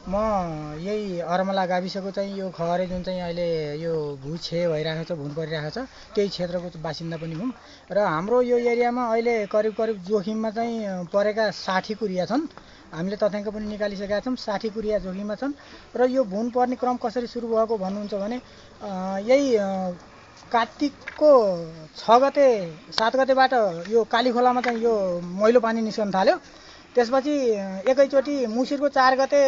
म यही अरमला गाविसको चाहिँ यो खहरे जुन चाहिँ अहिले यो भूक्षय भइरहेको छ, भुन परिरहेको छ, त्यही क्षेत्रको बासिन्दा पनि हुँ र हाम्रो यो एरियामा अहिले करिब जोखिममा चाहिँ परेका 60 कुरिया छन्। हामीले तथ्याङ्क पनि निकालिसकेका छौँ। 60 कुरिया जोखिममा छन् र यो भुन पर्ने क्रम कसरी सुरु भएको भन्नुहुन्छ भने यही कार्तिकको 6 गते 7 गतेबाट यो कालीखोलामा चाहिँ यो मैलो पानी निस्कन थाल्यो। त्यसपछि एकैचोटि मुसिरको 4 गते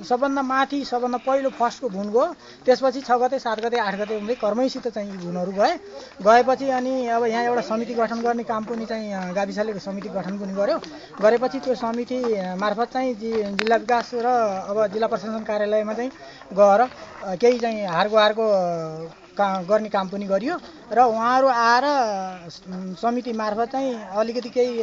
सबभन्दा माथि सबभन्दा पहिलो फर्स्टको भुन गयो। त्यसपछि 6 गते 7 गते 8 गते हुँदै कर्मैसित चाहिँ भुनहरू गएपछि अनि अब यहाँ एउटा समिति गठन गर्ने काम पनि चाहिँ गाविसले समिति गठन पनि गर्यो। गरेपछि त्यो समिति मार्फत चाहिँ जिल्ला विकास र अब जिल्ला प्रशासन कार्यालयमा चाहिँ गएर केही चाहिँ हारको गर्ने काम पनि गरियो र उहाँहरू आएर समिति मार्फत चाहिँ अलिकति केही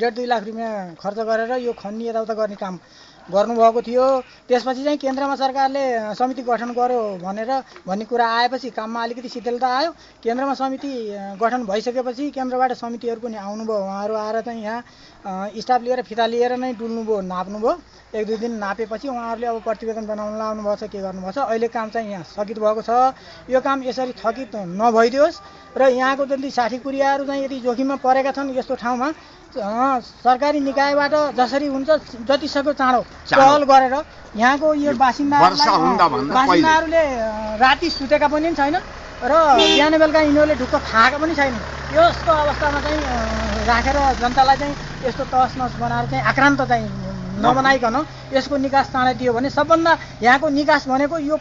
1.5-2 लाख रुपियाँ खर्च गरेर यो खन्ने यताउता गर्ने काम गर्नुभएको थियो। त्यसपछि चाहिँ केन्द्रमा सरकारले समिति गठन गर्यो भन्ने कुरा आएपछि काममा अलिकति शिथिलता आयो। केन्द्रमा समिति गठन भइसकेपछि केन्द्रबाट समितिहरू पनि आउनुभयो। उहाँहरू आएर चाहिँ यहाँ स्टाफ लिएर फिता लिएर नै डुल्नुभयो, नाप्नुभयो। 1-2 दिन नापेपछि उहाँहरूले अब प्रतिवेदन बनाउन लाउनुभएको छ, के गर्नुभएको छ। अहिले काम चाहिँ यहाँ स्थगित भएको छ। यो काम यसरी स्थगित नभइदियोस् र यहाँको जति 60 कुरियाहरू चाहिँ यदि जोखिममा परेका छन् यस्तो ठाउँमा सरकारी निकायबाट जसरी हुन्छ जतिसक्दो चाँडो पहल गरेर यहाँको यो बासिन्दाहरूले राति सुतेका पनि छैन र बिहान बेलुका यिनीहरूले ढुक्क खाएका पनि छैन। यस्तो अवस्थामा चाहिँ राखेर जनतालाई चाहिँ यस्तो तहस नहस बनाएर चाहिँ आक्रान्त चाहिँ नबनाइकन यसको निकास चाँडै दियो भने सबभन्दा यहाँको निकास भनेको यो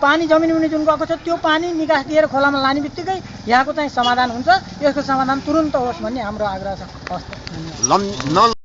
पानी जमिन मुनि जुन गएको छ त्यो पानी निकास दिएर खोलामा लाने बित्तिकै यहाँको चाहिँ समाधान हुन्छ। यसको समाधान तुरुन्त होस् भन्ने हाम्रो आग्रह छ। हस्।